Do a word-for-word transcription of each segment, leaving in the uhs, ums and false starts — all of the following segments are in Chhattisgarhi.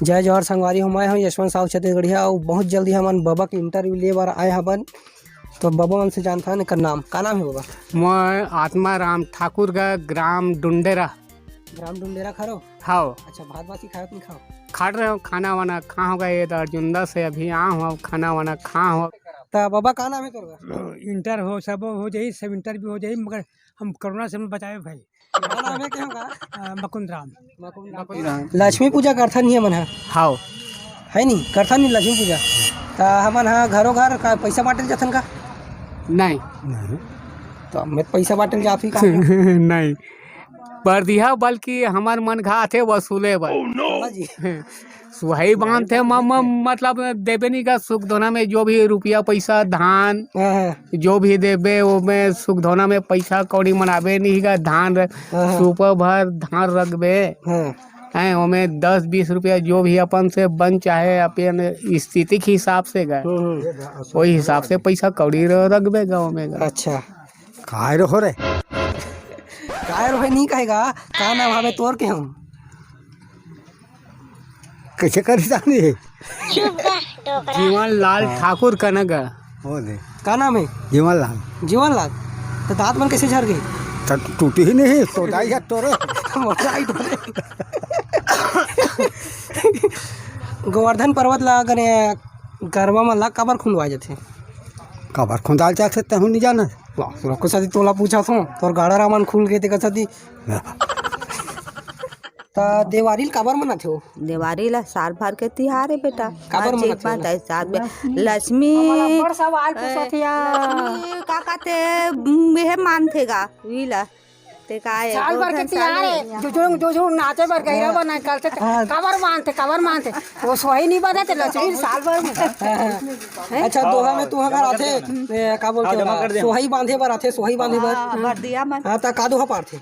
जय जोहार संगवारी हो, मैं हूँ यशवंत साहू छत्तीसगढ़िया, अउ बहुत जल्दी हमन बबा के interview ले बर आए हवन। तो बबा मन से जानथन एकर नाम, का नाम हे बबा? मैं आत्माराम ठाकुर का, ग्राम डुंडेरा। ग्राम डुंडेरा खरो? हाव। अच्छा, भात बासी खाओ कि नहीं खाओ? खा रहे हो खाना वाना, कहाँ होगा ये दर्जुंदा से अभी आए हो, खाना वाना कहाँ हो? तो बबा का नाम हे तोर? Inter हो, सब हो जाही, सब inter भी हो जाही, मगर हम कोरोना से हम बचाए भाई। का नाम हे, के हो का? अ, मकुंद राम। मकुंद राम। लक्ष्मी पूजा करथन ही हमन ह। हाव। हे नी, करथन नी लक्ष्मी पूजा। त हमन ह घरो घर का पैसा बांटे ल जाथन का? नहीं। नहीं। तो हमें पैसा बांटे ल जाथी का? नहीं। परदिहा बल्कि हमर मन घात हे वसूले बर। बाबा जी। सुहाई बांधथे, म-, म-, मतलब देबे नहीं का, सुख धोना में जो भी रुपया पैसा धान, हाँ, हाँ। जो भी देबे, ओमे सुख धोना में पैसा कौड़ी मनाबे नहीं का, धान र-, हाँ, हाँ। सुपा भर धान रखबे, हाँ। हैं, ओमे दस बीस रुपया जो भी अपन से बन चाहे, अपन स्थिति के हिसाब से गा, हम्म, हम्म। वही हिसाब से पैसा कौड़ी र-, रखबे गा ओमे गा। अच्छा। काय रहो रे? काय रहो नहीं कहेगा, का नाम हवे तोर के हम? कैसे कर जानी है? जीवन लाल हाँ। ठाकुर कनक। हो दे। का नाम हे? जीवन लाल। जीवन लाल। तो दांत मन कैसे झर गए? तो टूटी ही नहीं, तो दाई है तोरे। मोटाई तोरे। गोवर्धन पर्वत ला गने गरवा मन ला काबर खुंदवाए जाथे? काबर खुंदाल जाथे, तहूँ नहीं जाना। वाह, सुरक्खो साथी तोला पूछा थो, तोर गाड़ा रामन खुल गए ते कसा दी। त देवारी ल काबर मनाथे हो? देवारी ला साल भर के तिहार हे बेटा। काबर हर चीज मनाथे बनता ओला? हे साल में। लक्ष्मी, हमला बड़ सवाल पूछत हे यार। लक्ष्मी का कहते, उम, यह मानथे गा, वी ला। ते का हे, साल भर के गोधन तिहार साल हे, में। जो, जो, जो, जो नाचे बर गहिरा हाँ। बना करथे, हाँ। काबर मानथे, काबर मानथे? वो सोहई नहीं बने ते लक्ष्मी साल भर में। हाँ, हाँ। हैं? अच्छा, दोहा में तू अगर आथे, ए, का बोलथे हाँ, जमा ओला? कर दे। सोहई बांधे बर आथे, सोहई बांधे बर। हाँ, बरदिया मन। हाँ, त का दोहा पारथे?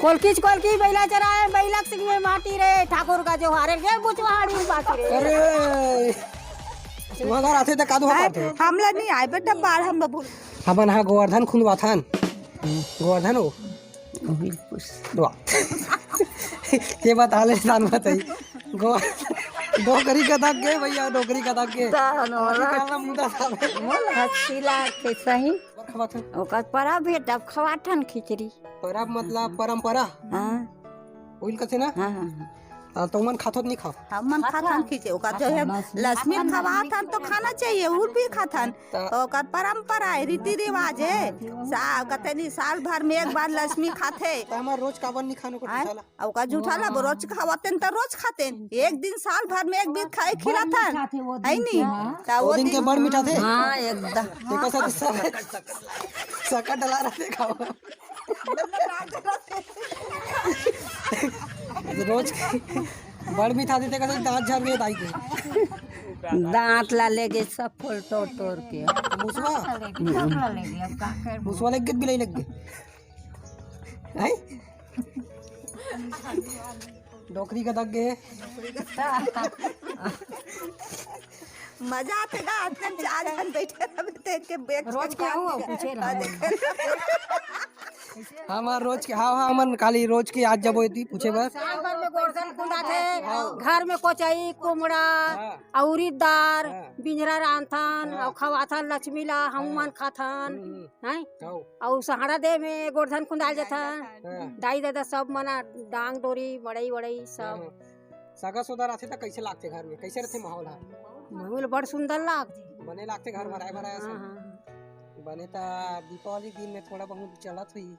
कोलकीच कोलकी बइला चराए, बइला के सिंग में माटी रे, ठाकुर का जोहार रे, बुचवाड़ी बाटी रे। अरे, तुँहर घर आथे त का दोहा पारथे? हमला नहीं आए बेटा, बाढ़ हम भूल। हमन हा गोवर्धन खुंदवाथन। गोवर्धन हो? वाह। ये बता ले, जान बताई। गो-, डोकरी कतक के भैया, डोकरी कतक के। ता हन वाला। काला मुंडा साले। हंसी लागथे सही। खवाथन। ओकर परब हे तब खवाथन खिचड़ी। परब मतलब परंपरा? हाँ। ओइल कथे ना? हाँ, हाँ, हाँ। आ, तो मन खाथो त नहीं खाओ? हमन खाथन खिचड़ी। ओकर जो है लक्ष्मी खवाथन तो खाना चाहिए, उल भी खाथन। ता ओकर परंपरा हे, रीति रिवाज हे। सा-, कथे नहीं, साल भर में एक बार लक्ष्मी खाथे। त हमर रोज काबर नहीं खानो को आय? ठिकाला? अउ का झूठा ला, रोज खावतेन त रोज खातेन। एक दिन साल भर में एक दिन खाए खिलाथन। है नी? हाँ। त वो दिन के बड़ मीठा थे। हाँ, एकदम। देखो सब, सब, सका डला रहते खाओ। रोज के बड़ मीठा थे, देखो सब दांत झर गए दाई के। दांत ला ले गए सब फूल तोड़ तोड़ के। मुसवा? मुसवा लग गए, बिलाई लग गए। हैं? डोकरी कतक गे। मजा आथे गा, अतकन चार झन बइठे रहबे, देख के बेग रोज के आओ, पूछे रहो। हमर रोज के, हाँ, हाँ, हमन काली रोज के आज जबो एती पूछे बर। साल भर में गोरधन खुंदाथे, घर में कोचई, कुमड़ा, हाँ। अउ उरीद दार, हाँ। बिंजरा रांधथन, हाँ। अउ खवाथन लक्ष्मी ला, हम हाँ। मन खाथन, हम्म, हम्म। हैं? हौ। अउ सहाड़ा दे में गोरधन खुंदाल जथन। हाँ। दाई ददा सब मना डांग डोरी, मड़ई वड़ई सब। हाँ। सगा सोदर आथे त कइसे लागथे घर में? कइसे रथे माहौल ह? माहौल बड़ सुंदर लागथे। बने लागथे घर भराए भराए हाँ, असन। हाँ, हाँ। बने त दीपावली दिन में थोड़ा बहुत चलत होही।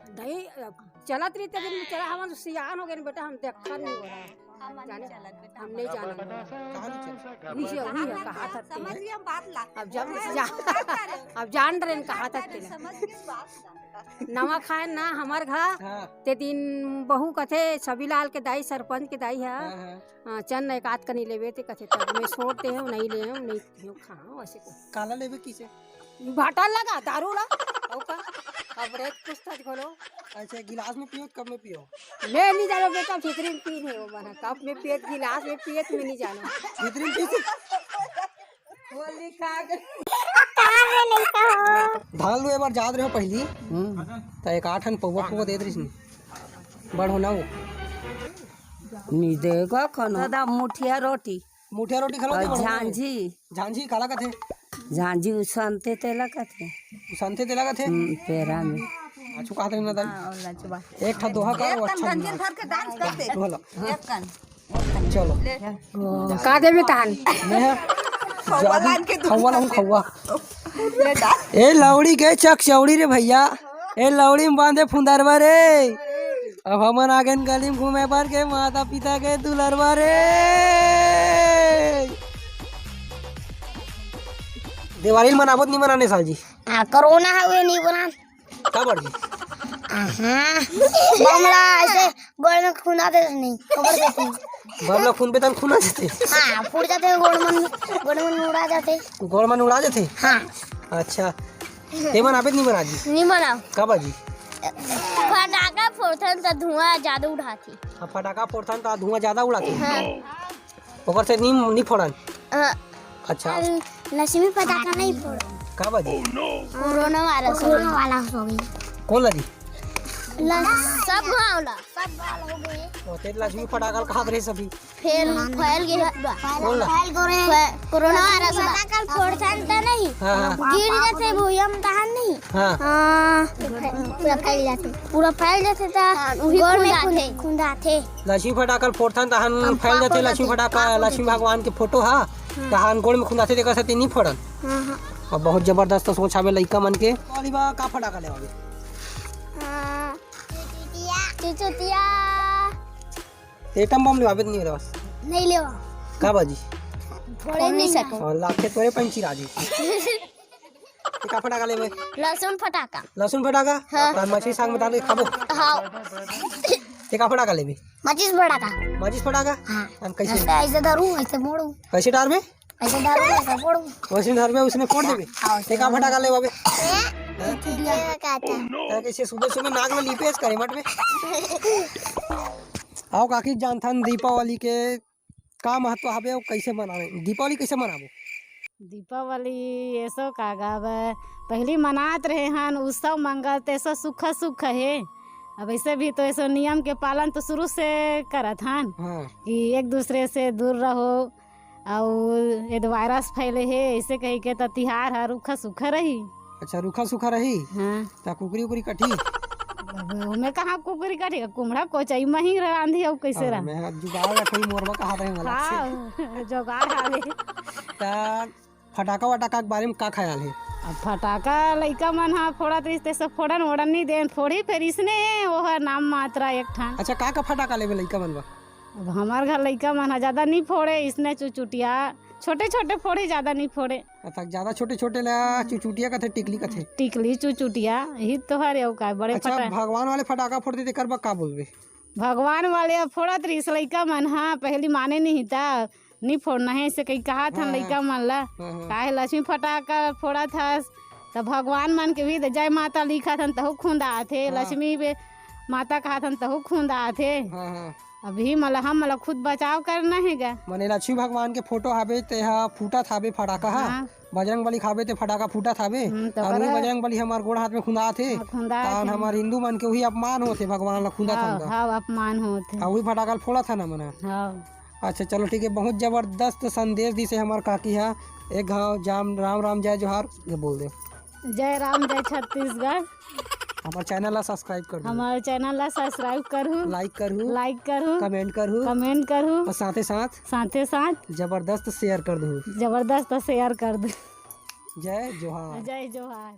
नहीं, अब चलत रहिथे, दिन में चला, हमन तो सियान हो गए बेटा, हम देखा नहीं हो रहा। हमन नहीं जाने, चलत बेटा। हम नहीं जाने। कहाँ नहीं चलत? उही, उही है, कहा था समझ तेरे। गया हम बात ला। अब जब हम जा-, बात कर रहे हैं। अब जान रहे हैं, कहा था तेरे। समझ गया बात ला। नवा खाए ना हमर घर, हाँ। ते दिन बहू कथे, छविलाल के दाई, सरपंच के दाई है, हाँ, हाँ। हाँ, चल ना एक आध कनी लेबे, ते कथे, तब मैं छोड़ दे हूँ, नहीं ले हूँ, नहीं पीऊँ, खाऊँ, ऐसे कहे। काला लेबे किसे? भाटा लगा दारू ला। अउ का? अब रे कुछ तक घोलो। अच्छा, गिलास में पियो, कप में पियो? मैं नहीं जानो बेटा, भीतरी में पी नहीं हो मना। कप में पियत, गिलास में पियत, मैं नहीं जानो। भीतरी में पी से? बोली का के? धान लुए बर जात रहे हो पहली, हम्म। त एक आठ ठन पौवा पौवा देत रहिस नहीं। बड़ होना वो। नी देगा खाना। दादा, मुठिया रोटी। मुठिया रोटी खा लो, और झांझी। झांझी काला कथे? झांझी उसनथे तेला कथे। उसनथे तेला कथे? हम्म, पेरा में। अच्छा, कहा था ना दाई? हाँ, और लाचवा। एक ठा दोहा का, एक वो कन अच्छा गंजीन नहीं। धर के डांस कर दे। बोलो। एक कन। चलो। का देबे तहन? मैं खौवा जादू, लान के दूध खौवा लाऊं, खौवा। ले डाल। ए लौड़ी के चक चौड़ी रे भैया, ए लौड़ी में बांधे फुंदरवा रे। अब हमन आगेन गली में घूमे बर के माता पिता के दुलरवा रे। देवारी ल मनाबो त नी मनाने साल जी? आ, कोरोना हवे, नी मनान। काबर जी? आहा। बमला ऐसे गोड़ में खून आते नहीं, खबर देते नहीं। बमला खून पे तन खून आ जाते। हाँ, फूट जाते हैं गोड़ मन, गोड़ मन उड़ा जाते। गोड़ मन उड़ा जाते? हाँ। अच्छा। ते मन आबे नहीं मना जी? नहीं मना। काबर जी? फटाका फोड़थन त धुआं ज्यादा उड़ाथे। हाँ, फटाका फोड़थन त धुआं ज्यादा उड़ाथे। हाँ। ओकर से नी, नी फोड़न। हाँ। अच्छा। लक्ष्मी फटाका नहीं फोड़न। काबर जी? कोरोना वायरस हो कोरोना गई। वायरस हो गई। कौन ला जी? ल-, सब गाँव ला। सब गाँव हो गए। ओ, ते लक्ष्मी फटाका ल कहात रहे सभी। फेर फैल गए है पूरा। कौन ला? फैल गए। फै-, कोरोना वायरस ला। फटाका ल फोड़थन त नहीं। हाँ, हाँ। गिर जाते भुइयां में तहन नहीं। हाँ। हाँ। पूरा फैल जाते। पूरा फैल जाते त हाँ, उही गोड़ में खुंदाथे। खुंद-, खुंदाथे। लक्ष्मी फटाका ल फोड़थन, तहन हम फैल जाथे पापा लक्ष्मी जाथे, फटाका, पापा लक्ष्मी जाथे। भगवान के फोटो हा, हाँ। तहन गोड़ में खुंदाथे, तेकर सेती नी फोड़न। हाँ, हाँ। अब बहुत जबरदस्त सोच हावे लइका मन के। वाली बा का फटाका लेवाबे? हाँ। चुचुटिया। एटम बम लेवाबे त नी लेवा? नहीं लेवा। काबर जी? फोड़े नहीं सको। और लाखे तोरे पंची राजी। ते का फटाका लेबे? लहसुन फटाका। लहसुन फटाका? हाँ। और मछली साग में डाल के खाबो? हाँ। ते का फटाका लेबे? माचिस फटाका। माचिस फटाका? हाँ। हम कैसे? ऐसे, ऐसे धरू, ऐसे मोड़ू। कैसे डारबे? ऐसे डारू, ऐसे फोड़ू। वैसे डारबे, उसने फोड़ देबे। हाँ, ते का फटाका लेबे? चिड़िया का काटा। ते कैसे सुबह सुबह नाक में लीपेस करे मत में? आओ काकी, जानथन दीपावली के का महत्व हवे अउ कइसे मनावे? दीपावली कइसे मनाबो? दीपावली एसो का गाब, पहिली मनात रहे हन, उत्सव मंगल तेसो सुख सुख हे। अब ऐसे भी तो ऐसो नियम के पालन तो शुरू से करत हन हाँ। कि एक दूसरे से दूर रहो, अउ ये तो वायरस फैले हे, ऐसे कही के त तिहार ह रुखा सुखा रही। अच्छा, रुखा सुखा रही? हाँ। त कुकरी उकरी कटही? अब ओमे कहाँ कुकरी कटही? कुमड़ा कोचई मही रांधी अउ कैसे हाँ, रहा? मैं जुगाड़ रखही, मोरवा कहा रहे वाला। हाँ, जुगाड़ हावे। त फटाका वटाका के बारे में का ख्याल हे? अब फटाका लइका मन ह फोड़त रहिस, ते सब फोड़न ओड़न नहीं देन, फोड़ी फेर इसने ओहर नाम मात्रा एक ठन। अच्छा, का का फटाका लेबे लइका मन बर? अब हमार घर लइका मन ह ज्यादा नहीं फोड़े, इसने चुचुटिया, छोटे छोटे फोड़े, ज्यादा नहीं फोड़े। अच्छा, ज्यादा छोटे छोटे ला चुचुटिया कथे, टिकली कथे? टिकली चुचुटिया, यही तो हरे, अउ का बड़े अच्छा, फटा- भगवान वाले फटाका फोड़ते, तेकर बर का बोलबे? भगवान वाले अब फोड़त रहिस लइका मन ह, पहली माने नहीं था, नहीं फोड़ना है, ऐसे कहीं कहा था हाँ, लइका मन ला। हाँ, हाँ। काहे लक्ष्मी फटाका फोड़त हस, त भगवान मन के भी जय माता लिखत हन, तहु खुंदा आथे, हाँ। लक्ष्मी बे माता कहत हन, तहु खुंदा आथे। हाँ, हाँ। अभी मला, हम मला खुद बचाव करना हे गा। मने लक्ष्मी भगवान के फोटो हावे, ते हा फूटत हावे फटाका हा। हाँ। बजरंग बली खावे ते फटाका फूटत हावे। हम्म, तो अउ उही करे। बजरंग बली हमार गोड़ हाथ में खुंदात हे। हाँ, खुंदात तान हे। हमार हिंदू मन के उही अपमान होत हे, भगवान ला खुंदत हाँ, हन गा। हाँ, अपमान होत हे। अउ उही फटाका ल फोड़त हन हमन ह। हाँ। अच्छा, चलो ठीक है, बहुत जबरदस्त संदेश दिस हे हमार काकी हा। एक घाव जाम राम राम जय जोहार ये बोल दे। जय राम, जय छत्तीसगढ़। हमार चैनल ला सब्सक्राइब कर दू। हमार चैनल ला सब्सक्राइब करहू। लाइक करहू। लाइक करहू। कमेंट करहू। कमेंट करहू। अउ साथे साथ साथे साथ जबरदस्त शेयर कर दू। जबरदस्त शेयर कर दू। जय जोहार। जय जोहार।